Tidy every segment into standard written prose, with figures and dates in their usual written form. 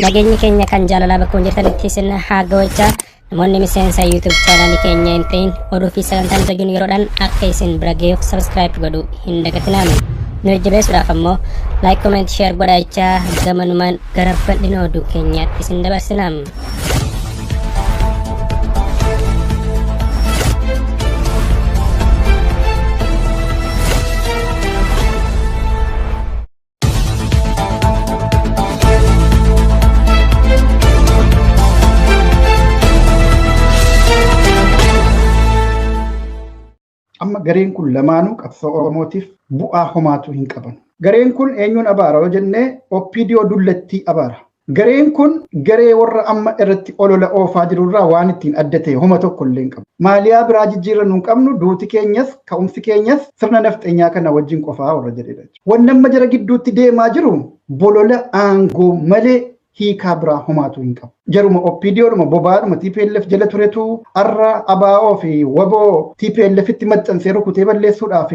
Nageenyi keenya kan jaalalaa bakka jirtanitti isin haa ga'achaa. Namoonni miseensa YouTube chaanaalii keenya hin ta'in oduu fi sagantaan nuti hojjennu yeroodhaan akka isin bira ga'uuf subscribe godhuu hin dagatinaa. Nu jajjabeessuudhaaf ammoo like, comment, share godhaa jechaa gamanumaan gara bal'ina oduu keenyaatti isin dabarsina. Amma gareen kun lamaanuu qabsoo Oromootiif bu'aa homaatu hin qaban. Gareen kun eenyuun abaara yoo jennee OPDO dullattii abaara. Gareen kun garee warra amma irratti olola oofaa jirurraa waan ittiin adda ta'e homa tokko illee hin qabu. Maaliyaa biraa jijjiirra nu hin qabnu, duuti keenyas ka'umsi keenyas sirna nafxeenyaa kana wajjin qofaa warra jedhedha. Wanni amma jara gidduutti deemaa jiru bolola aangoo malee hiikaa biraa homaatu hin qabu. Jaruma OPDOdhuma bobaadhuma TPLF jala turetu har'a ABO fi WBO TPLF itti maxxansee rukutee balleessuudhaaf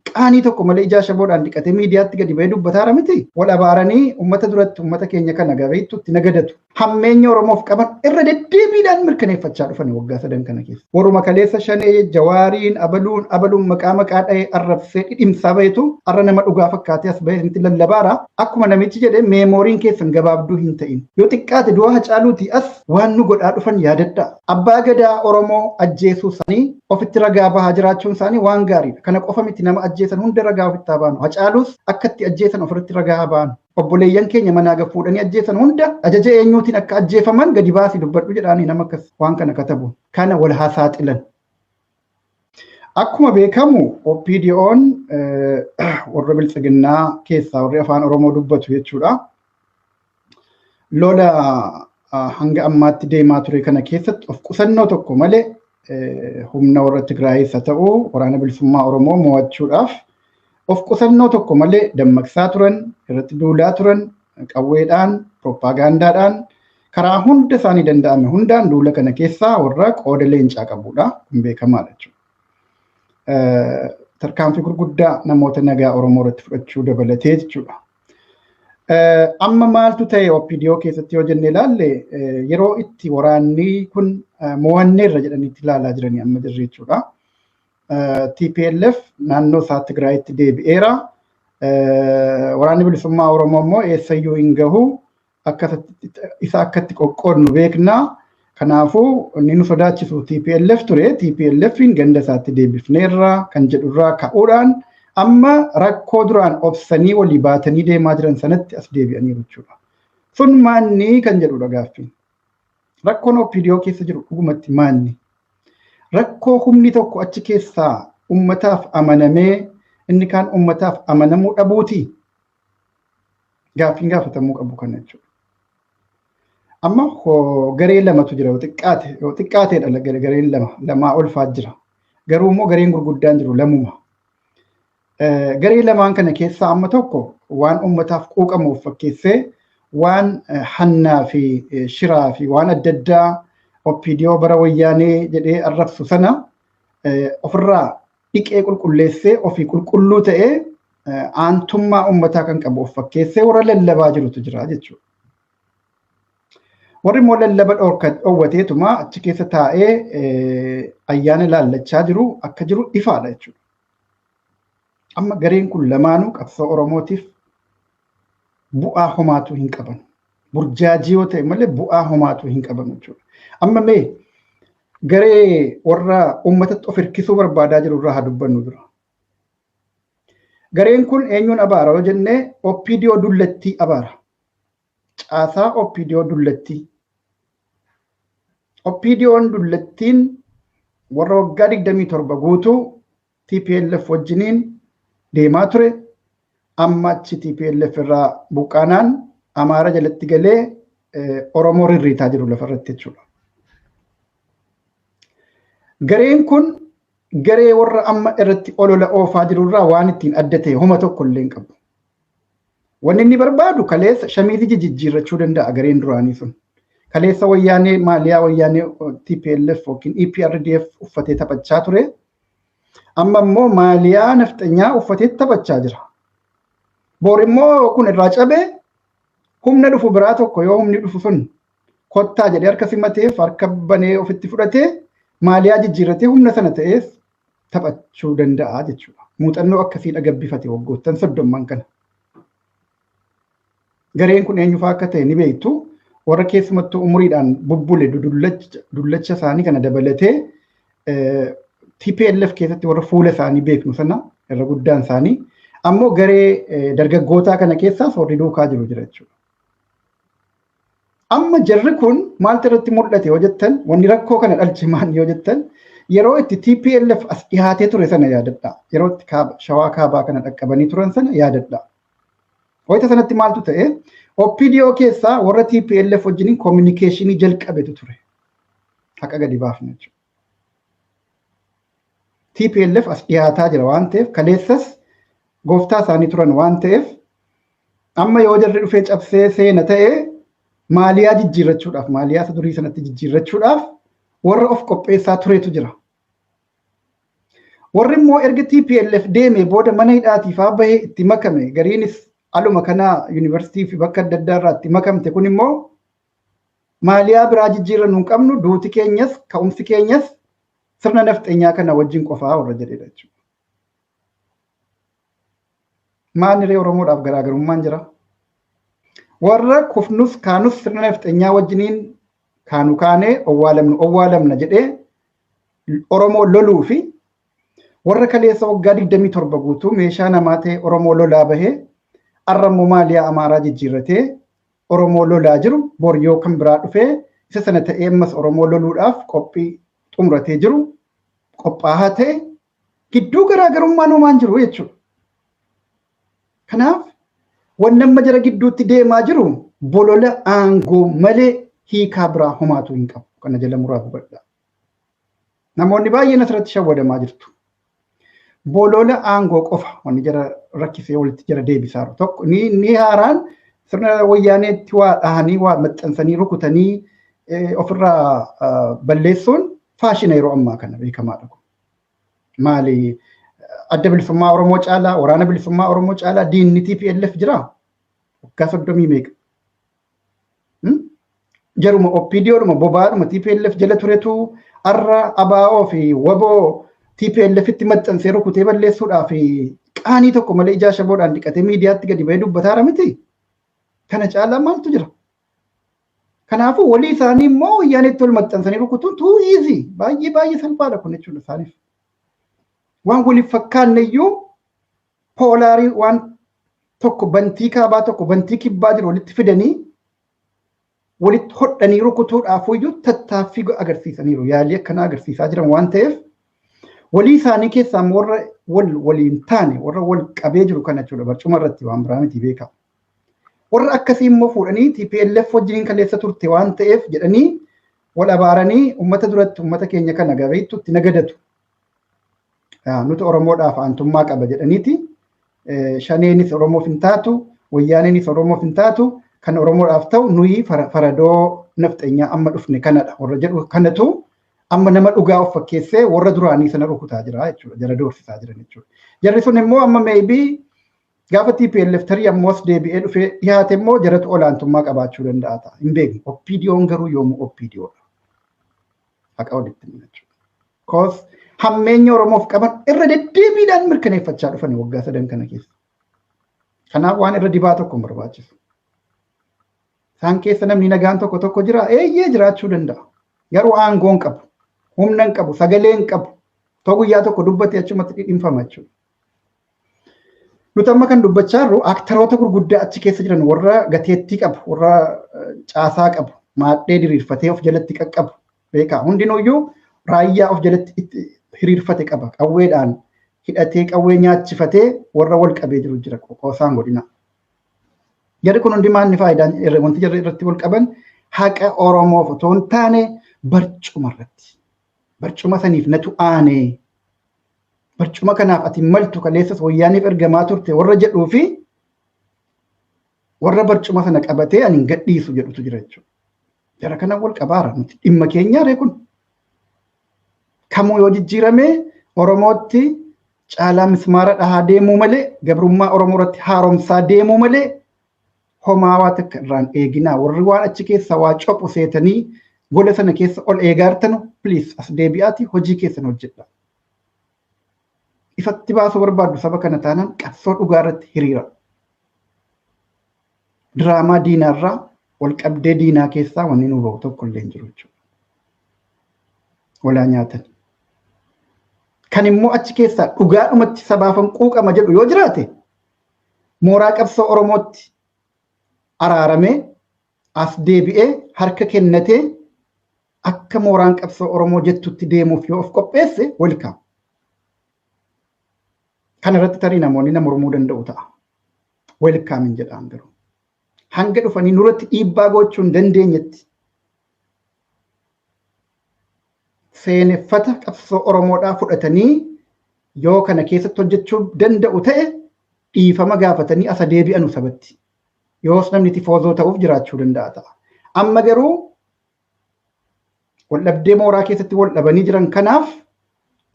qaanii tokko malee ijaa shaboodhaan dhiqatee miidiyaatti gadi ba'ee dubbataara miti. Wal abaaranii uummata duratti uummata keenya kana gabeettu itti nagadatu. Hammeenya Oromoof qaban irra deddeebiidhaan mirkaneeffachaa dhufan waggaa sadan kana keessa. Waruma kaleessa shanee jawaariin abaluun abaluun maqaa maqaa dha'ee arrabsee dhidhimsaa bahetu har'a nama dhugaa fakkaatee as bahee itti lallabaara. Akkuma namichi jedhe meemooriin keessan gabaabduu hin ta'in. Yoo xiqqaate du'a Hacaaluutii as waan nu godhaa dhufan yaadadhaa. Abbaa gadaa Oromoo ajjeesuu isaanii ofitti ragaa bahaa jiraachuun isaanii waan gaariidha. Kana qofa miti, nama ajjeesan hunda ragaa ofitti haa baanu. Hacaaluus akka itti ajjeesan ofirratti ragaa haa baanu. Obboleeyyan keenya manaa gad fuudhanii ajjeesan hunda ajaja eenyuutiin akka ajjeefaman gadi baasii dubbadhu jedhaanii nama akkas waan kana katabu. Kana wal haa saaxilan. Akkuma beekamu OPDO'n warra biltsiginnaa keessaa warri afaan Oromoo dubbatu jechuudha. Lola hanga ammaatti deemaa ture kana keessatti of qusannoo tokko malee humna warra Tigraayis haa ta'u waraana bilisummaa Oromoo mo'achuudhaaf of qusannoo tokko malee dammaqsaa turan, irratti duulaa turan, qawweedhaan, proppaagaandaadhaan, karaa hunda isaanii danda'ame hundaan duula kana keessaa warra qooda leencaa qabudha. Kun beekamaadha jechuudha. Tarkaanfii gurguddaa namoota nagaa Oromoo irratti fudhachuu dabalatee jechuudha. Amma maaltu ta'e OPDO keessatti yoo jenne ilaalle, yeroo itti waraanni kun mo'anneerra jedhaniitti ilaalaa jiranii amma jirri jechuudha. TPLF naannoo isaa Tigraayitti deebi'eera. Waraanni bilisummaa Oromoo immoo eessayyuu hin gahu. Akka isa akkatti qoqqoodnu beekna. Kanaafuu inni nu sodaachisu TPLF ture. TPLFin ganda isaatti deebifneerra kan jedhurraa ka'uudhaan amma rakkoo duraan obsanii walii baatanii deemaa jiran sanatti as deebi'aniiru jechuudha. Sun maanni kan jedhudha gaaffiin. Rakkoon OPDO keessa jiru dhugumatti maanni? Rakkoo humni tokko achi keessaa ummataaf amanamee inni kaan ummataaf amanamuu dhabuuti. Gaaffiin gaafatamuu qabu kana jechuudha. Amma garee lamatu jira, yoo xiqqaate, yoo xiqqaateedha gareen lama, lamaa ol faa jira. Garuu immoo gareen gurguddaan jiru lamuma. Garee lamaan kana keessaa amma tokko waan ummataaf quuqamuuf fakkeessee waan hannaa fi shiraa fi waan adda addaa OPDO bara wayyaanee jedhee arrabsu sana ofirraa dhiqee qulqulleessee ofii qulqulluu ta'ee aantummaa ummataa kan qabu of fakkeessee warra lallabaa jirutu jira jechuudha. Warri immoo lallaba dhoowwateetuma achi keessa taa'ee ayyaana laallachaa jiru akka jiru ifaadha jechuudha. Amma gareen kun lamaanuu qabsoo Oromootiif bu'aa homaatu hin qaban. Burjaajii yoo ta'e malee bu'aa homaatu hin qaban jechuudha. Amma mee garee warra uummatatti of hirkisuu barbaadaa jiru irraa haa dubbannu dura. Gareen kun eenyuun abaara yoo jennee OPDO dullattii abaara. Caasaa OPDO dullattii. OPDO'n dullattiin warra waggaa 27 guutuu TPLF wajjiniin deemaa ture. Amma achi TPLF irraa buqqaanaan Amaara jalatti galee Oromoo rirriitaa jiru lafarratti jechuudha. Gareen kun garee warra amma irratti olola oofaa jirurraa waan ittiin adda ta'e homa tokko illee hin qabu. Wanni inni barbaadu kaleessa shamiizii jijjiirrachuu danda'a gareen duraanii sun. Kaleessa wayyaanee maaliyaa wayyaanee TPLF yookiin EPRDF uffatee taphachaa ture. Amma immoo maaliyaa nafxanyaa uffatee taphachaa jira. Bor immoo kun irraa cabee Humna dhufu biraa tokko yoo humni dhufu sun kottaa jedhee harka simateef harka banee ofitti fudhatee maaliyaa jijjiirratee humna sana ta'ees taphachuu danda'a jechuudha. Muuxannoo akkasii dhagabbifate waggoottan 30 kana. Gareen kun eenyufaa akka ta'e ni beektu. Warra keessumattuu umuriidhaan bubbule dullacha isaanii kana dabalatee TPLF keessatti warra fuula isaanii beeknu sana irra guddaan isaanii ammoo garee dargaggootaa kana keessaas warri duukaa jiru jira jechuudha. Amma jarri kun maaltu irratti mul'ate yoo jettan, wanni rakkoo kana dhalche maal yoo jettan, yeroo itti TPLF as dhiyaatee ture sana yaadadha. Yeroo itti Shawaa kaabaa kana dhaqqabanii turan sana yaadadha. Wayita sanatti maaltu ta'e? OPDO keessaa warra TPLF wajjiniin communication jalqabetu ture. Haqa gadi baafna jechuudha. TPLF as dhiyaataa jira waan ta'eef, kaleessas gooftaa isaanii turan waan ta'eef, amma yoo jarri dhufee cabsee seena ta'e maaliyaa jijjiirrachuudhaaf, maaliyaa isa durii sanatti jijjiirrachuudhaaf warra of qopheessaa turetu jira. Warri immoo erga TPLF deemee booda mana hidhaatiifaa bahee itti makame, gariinis aluma kana yuunivarsiitii fi bakka adda addaa irraa itti makamte kun immoo maaliyaa biraa jijjiirra nu hin qabnu, duuti keenyas ka'umsi keenyas sirna nafxeenyaa kana wajjin qofaa warra jedhedha jechuudha. Maal hiree Oromoodhaaf garaagarummaan jira? Warra kufnus kaanus sirna nafxeenyaa wajjiniin kaanu kaanee owwaalamnu owwaalamna jedhee Oromoo loluu fi warra kaleessa waggaa 27 guutuu meeshaa namaa ta'e Oromoo lolaa bahee har'a immoo maaliyaa Amaaraa jijjiirratee Oromoo lolaa jiru, bor yoo kan biraa dhufee isa sana ta'ee ammas Oromoo loluudhaaf qophii xumuratee jiru qophaa'aa ta'e gidduu garaagarummaan homaan jiru jechuudha. Kanaaf wanni amma jara gidduutti deemaa jiru bolola aangoo malee hiikaa biraa homaatu hin qabu. Kana jala muraa hubadhaa. Namoonni baay'een asirratti shawwadamaa jirtu. Bolola aangoo qofa wanni jara rakkisee walitti jara deebisaa jiru. Tokko ni haaraan sirna wayyaaneetti waa dhahanii waa maxxansanii rukutanii ofirraa balleessuun faashina yeroo ammaa kana beekamaadha. Maali, adda bilisummaa Oromoo caalaa, waraana bilisummaa Oromoo caalaa diinni TPLF jira? Waggaa 30 meeqa? Jaruma OPDOdhuma bobaadhuma TPLF jala turetu har'a ABO fi WBO TPLFitti maxxansee rukutee balleessuudhaaf qaanii tokko malee ijaa shaboodhaan dhiqatee miidiyaatti gadi bahee dubbataara miti. Kana caalaa maaltu jira? Kanaafuu walii isaanii immoo wayyaaneetti wal maxxansanii rukutuun too easy, baay'ee baay'ee salphaadha kun jechuudha isaaniif. Waan waliif fakkaanne iyyuu poolaarii waan tokko bantii kaabaa tokko bantii kibbaa jiru walitti fidanii walitti hodhanii rukutuudhaaf iyyuu tattaaffii agarsiisaniiru. Yaalii akkanaa agarsiisaa jiran waan ta'eef walii isaanii keessaa warra wal waliin taane, warra wal qabee jiru kana jechuudha, barcuma irratti waan biraa miti beekaa. Warra akkasii immoo fuudhanii TPLF wajjiniin kaleessa turte waan ta'eef jedhanii wal abaaranii uummata duratti uummata keenya kana gabeettu itti nagadatu. Nuti Oromoodhaaf aantummaa qaba jedhaniiti. Shaneenis Oromoof hin taatu, wayyaaneenis Oromoof hin taatu, kan Oromoodhaaf ta'u nuyi faradoo nafxeenyaa amma dhufne kanadha. Warra jedhu kanatu amma nama dhugaa of fakkeessee warra duraanii sana rukutaa jira jechuudha. Jara doorsisaa jiran jechuudha. Jarri sun immoo amma maybe gaafa TPLF tarii ammoo as deebi'ee dhufee dhiyaate immoo jaratu olaantummaa qabaachuu danda'a ta'a. Hin beeknu. OPDO'n garuu yoomuu OPDOdha. Haqa walitti himna jechuudha. Cause hammeenya Oromoof qaban irra deddeebiidhaan mirkaneeffachaa dhufani waggaa 3 kana keessa. Kanaaf waan irra dibaa tokko hin barbaachisu. Isaan keessa namni nagaan tokko tokko jira, eeyyee jiraachuu danda'a. Garuu aangoo hin qabu, humna hin qabu, sagalee hin qabu. Too guyyaa tokko dubbate achumatti dhidhimfama jechuudha. Nuti amma kan dubbachaa jirru aktaroota gurguddaa achi keessa jiran, warra gateettii qabu, warra caasaa qabu, maadhee diriirfatee of jalatti qaqqabu beekaa. Hundinuyyuu raayyaa of jalatti itti hiriirfate qaba. Qawweedhaan hidhatee qawwee nyaachifatee warra wal qabee jiru jira, qoosaan godhina. Jarri kun hundi maanni faayidaan wanti jarri irratti wal qaban haqa Oromoof otoo hin taane barcuma irratti. Barcuma saniif natu aanee. Barcuma kanaaf ati maltu, kaleessas wayyaaniif ergamaa turte warra jedhuu fi warra barcuma sana qabatee ani hin gadhiisu jedhutu jira jechuudha. Jara kana wal qabaara nuti dhimma keenyaa ree kun. Kamuu yoo jijjiirame Oromootti caalaa mismaara dhahaa deemuu malee, gabrummaa Oromoo irratti haaromsaa deemuu malee Homaa waa takka irraan eeginaa warri waan achi keessa waa cophu seetanii gola sana keessa ol eegaartanu please as deebi'aati hojii keessan hojjedha. Ifatti baasuu barbaaddu saba kana taanaan qabsoo dhugaa irratti hiriira. Diraamaa diinaarraa wal qabdee diinaa keessaa wanni nu bahu tokko illee hin jiru jechuudha. Walaa nyaatan. Kan immoo achi keessaa dhugaadhumatti sabaafan quuqama jedhu yoo jiraate mooraa qabsoo Oromootti araaramee as deebi'ee harka kennatee akka mooraan qabsoo Oromoo jettutti deemuuf yoo of qopheesse welcome. Kana irratti tarii namoonni na mormuu danda'u ta'a. Welcome hin jedhaan garuu. Hanga dhufanii nurratti dhiibbaa gochuu hin dandeenyetti seeneffata qabsoo Oromoodhaa fudhatanii yoo kana keessatti hojjechuu danda'u ta'e dhiifama gaafatanii asa deebi'anu sabatti. Yoos namni tifoozoo ta'uuf jiraachuu danda'a ta'a. Amma garuu waldhabdee mooraa keessatti wal dhabanii jiran kanaaf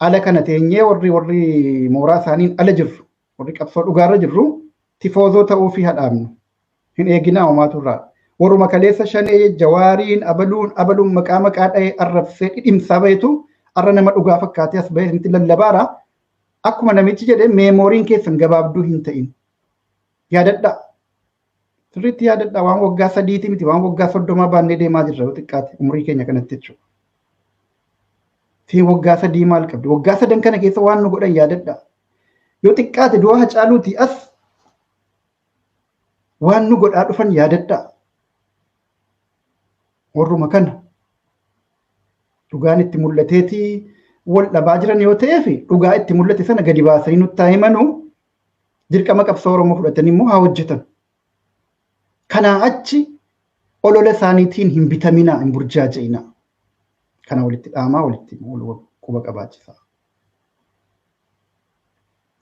ala kana teenyee warri mooraa isaaniin ala jirru warri qabsoo dhugaarra jirru tifoozoo ta'uu fi hadhaabnu hin eeginaa homaatu irraa. Warruma kaleessa shanee jawaariin abaluun abaluun maqaa maqaa dha'ee arrabsee dhidhimsaa bahetu arra nama dhugaa fakkaatee as bahee isinitti lallabaara. Akkuma namichi jedhe meemooriin keessan gabaabduu hin ta'in. Yaadadhaa. Sirriitti yaadadhaa waan waggaa 3 miti waan waggaa 30 baannee deemaa jirra yoo xiqqaate umurii keenya kanatti jechuudha. Siin waggaa 3 maal qabdi? Waggaa 3 kana keessa waan nu godhan yaadadhaa. Yoo xiqqaate du'a Hacaaluutii as waan nu godhaa dhufan yaadadhaa. Warruma kana dhugaan itti mul'ateetii wal dhabaa jiran yoo ta'eef dhugaa itti mul'ate sana gadi baasanii nutti haa himanu dirqama qabsoo Oromoo fudhatanii immoo haa hojjetan. Kanaa achi olola isaaniitiin hin bitaminaa, hin burjaaja'inaa. Kana walitti dhaamaa, walitti quba qabaachisaa.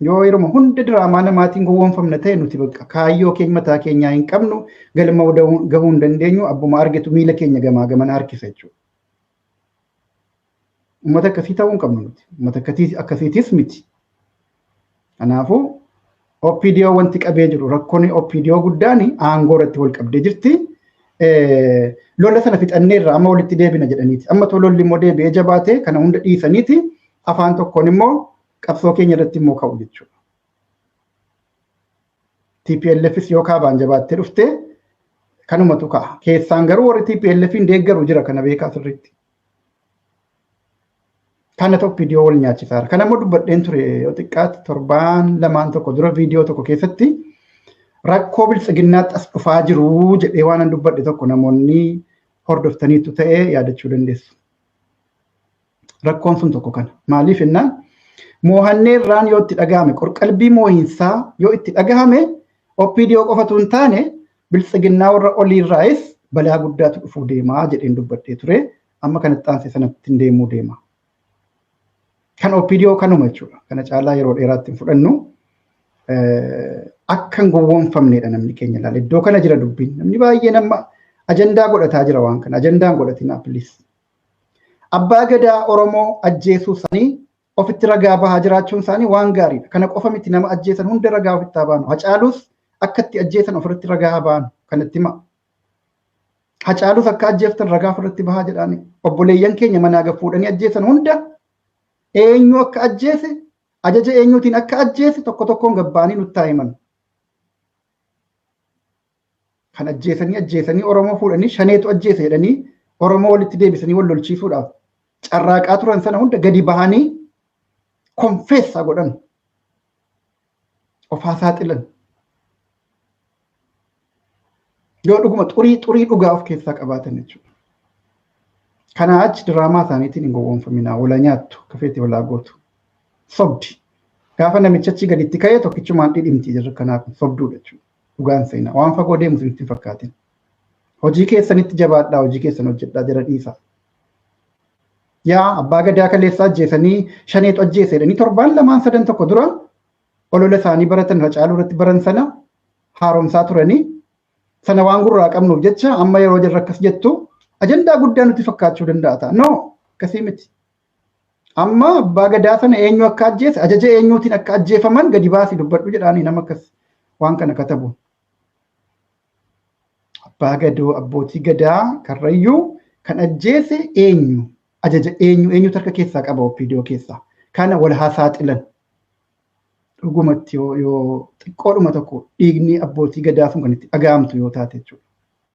Yoo yeroo hunda diraamaa namaatiin gowwoomfamna ta'e nuti bakka kaayyoo keenya mataa keenyaa hin qabnu, galma gahuu hin dandeenyu, abbuma argetu miila keenya gamaa gamana harkisa jechuudha. Uummata akkasii ta'uu hin qabnu nuti. Uummata akkasiitis miti. Kanaafuu OPDO wanti qabee jiru rakkoon OPDO guddaan aangoo irratti wal qabdee jirti. Lola sana fixanneerra amma walitti deebina jedhaniiti. Amma too lolli immoo deebi'ee jabaate kana hunda dhiisaniiti afaan tokkoon immoo qabsoo keenya irratti immoo ka'u jechuudha. TPLFs yoo kaabaan jabaattee dhufte kanumatu ka'a. Keessaan garuu warri TPLF hin deeggaru jira kana beekaa sirriitti. Kana OPDO wal nyaachisaara. Kana immoo dubbadheen ture yoo xiqqaatti torbaan lamaan tokko dura viidiyoo tokko keessatti rakkoo biltsiginnaatti as dhufaa jiru jedhee waan an dubbadhe tokko namoonni hordoftaniitu ta'ee yaadachuu dandeessu. Rakkoon sun tokko kana. Maaliif jennaan moohannee irraan yoo itti dhagahame qorqalbii moohinsaa yoo itti dhagahame OPDO qofatu hin taane biltsiginnaa warra oliirraayis balaa guddaatu dhufuu deemaa jedheen dubbadhee ture. Amma kanatti aansee sanatti hin deemuu deema. Kan OPDO kanuma jechuudha. Kana caalaa yeroo dheeraatti hin fudhannu. Akka hin gowwoomfamnedha namni keenya ilaala. Iddoo kana jira dubbiin. Namni baay'een amma ajandaa godhataa jira waan kana. Ajandaa hin godhatinaa please. Abbaa Gadaa Oromoo ajjeesuu isaanii ofitti ragaa bahaa jiraachuun isaanii waan gaariidha. Kana qofa miti nama ajjeesan hunda ragaa ofitti haa baanu. Hacaaluus akka itti ajjeesan ofirratti ragaa haa baanu. Kanatti hima. Hacaaluus akka ajjeeftan ragaa ofirratti bahaa jedhaani. Obboleeyyan keenya manaa gad fuudhanii ajjeesan hunda eenyu akka ajjeese ajaja eenyuutiin akka ajjeese tokko tokkoon gabbaanii nutti haa himan. Kan ajjeesanii ajjeesanii Oromoo fuudhanii shaneetu ajjeese jedhanii Oromoo walitti deebisanii wal lolchiisuudhaaf carraaqaa turan sana hunda gadi bahanii konfeessaa godhan. Of haa saaxilan. Yoo dhuguma xurii xurii dhugaa of keessaa qabaatan jechuudha. Kanaa achi diraamaa isaaniitiin hin gowwoomfaminaa. Wala nyaattu, kafeetti walaa gootu. Sobdi. Gaafa namichi achii gaditti ka'e tokkichumaan dhidhimti jirra kanaaf sobduudha jechuudha. Dhugaan seenaa. Waan fagoo deemu isinitti hin fakkaatin. Hojii keessanitti jabaadhaa, hojii keessan hojjedhaa jara dhiisaa. Yaa abbaa gadaa kaleessaa ajjeesanii shaneetu ajjeese jedhanii torbaan lamaan sadan tokko dura olola isaanii baratan Hacaaluu irratti baran sana haaromsaa turanii sana waan gurraa qabnuuf jecha amma yeroo jarri akkas jettu ajandaa guddaa nutti fakkaachuu danda'a ta'a. No, akkasii miti. Amma abbaa gadaa sana eenyu akka ajjeese ajaja eenyuutiin akka ajjeefaman gadi baasii dubbadhu jedhaanii nama akkas waan kana katabu. Abbaa gadoo, abbootii gadaa Karrayyuu kan ajjeese eenyu? Ajaja eenyu? Eenyutu harka keessaa qaba OPDO keessaa? Kana wal haa saaxilan. Dhugumatti yoo xiqqoodhuma tokko dhiigni abbootii gadaa sun kan itti dhaga'amtu yoo taate jechuudha.